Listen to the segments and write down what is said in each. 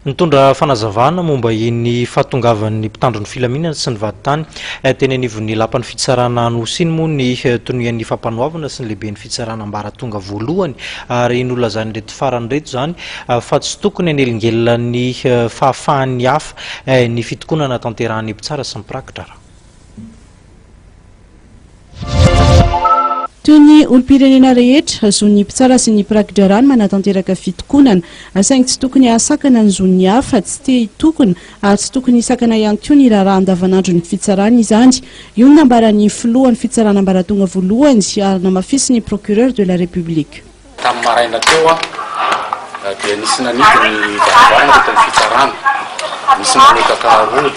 Nitondra fanazavana momba iny fahatongavan'ny mpitandro ny filaminana sy ny vadintany teny anivon'ny lapan'ny fitsarana Anosy iny moa ny tonian'ny fampanoavana sy ny lehiben'ny fitsarana ambaratonga voalohany ary nolazain'ireto farany ireto izany fa tsy tokony hanelingelina ny fahafahan'ny hafa ny fitokonana tanterahan'ny mpitsara sy ny mpirakidraharaha. Toy ny olom-pirenena rehetra, zon'ny mpitsara sy ny mpirakidraharaha ny manatanteraka fitokonana. Saingy tsy tokony hahasakana ny zon'ny hafa tsy te hitokona ary tsy tokony hisakana ihany koa ny raharaha andavanandron'ny fitsarana izany. Io no nambaran'ny filohan'ny fitsarana ambaratonga voalohany ary namafisin'ny procureur de la République. Tamin'ny maraina teo dia nisy nanidy ny varavarana teto amin'ny fitsarana. Misy nametaka rojo,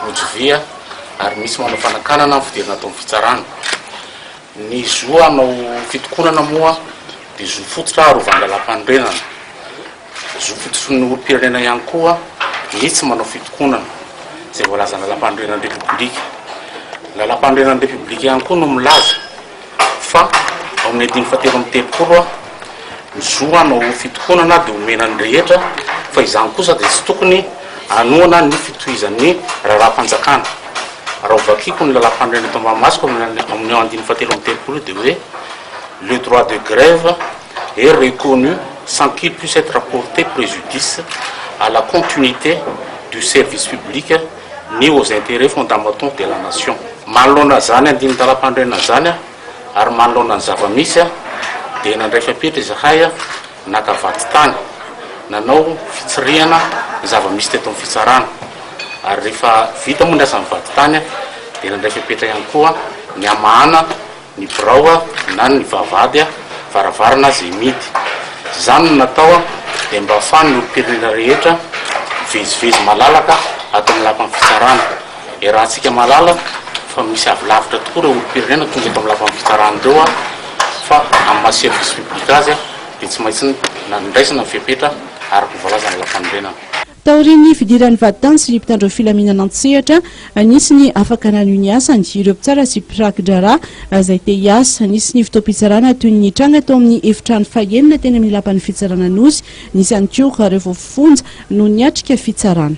rojo vy ary misy manao fanakanana ny fidirana ato amin'ny fitsarana. Ny zo hanao fitokonana moa dia zo fototra arovan'ny lalàmpanorenana. Zo fototry ny olom-pirenena ihany koa ny tsy manao fitokonana, izay voalazan'ny lalàmpanorenan'ny Repoblika. Ny lalàmpanorenan'ny Repoblika ihany koa no milaza fa ao amin'ny andininy fahatelo amby 30, ny zo hanao fitokonana dia omena ny rehetra fa izany kosa dia tsy tokony hanohana ny fitohizan'ny raharaham-panjakana. Raha ho vakiko ny lalàmpanorenana eto ambany masoko amin'io andininy fahatelo amby 30 io dia hoe, Le droit de grève est reconnu sans qu'il puisse être porté préjudice à la continuité du service public ni aux intérêts fondamentaux de la nation. Manoloana izany andinin-dalàmpanorenana izany ary manoloana ny zava-misy dia nandray fepetra izahay naka vadintany, nanao fitsirihana ny zava-misy teto amin'ny fitsarana ary rehefa vita moa ny asan'ny vadintany dia nandray fepetra ihany koa ny hamahana ny birao na ny vavahady varavarana izay mihidy. Izany no natao dia mba ahafahan'ny olom-pirenena rehetra mivezivezy malalaka ato amin'ny lapan'ny fitsarana. Iarahantsika mahalala fa misy avy lavitra tokoa ireo olom-pirenena tonga eto amin'ny lapan'ny fitsarana ireo fa amin'ny maha service public azy dia tsy maintsy nandraisana ny fepetra araka ny voalazan'ny lalàmpanorenana. Taorian'ny fidiran'ny vadintany sy ny mpitandro filaminana an-tsehatra, nisy ny afaka nanohy ny asany, ireo mpitsara sy mpiraki-draharaha izay te hiasa. Nisy ny fotoam-pitsarana toy ny nitranga tao amin'ny efitrano fahenina teny amin'ny lapan'ny fitsarana Anosy. Nisy ihany koa ireo voafonja no niatrika fitsarana.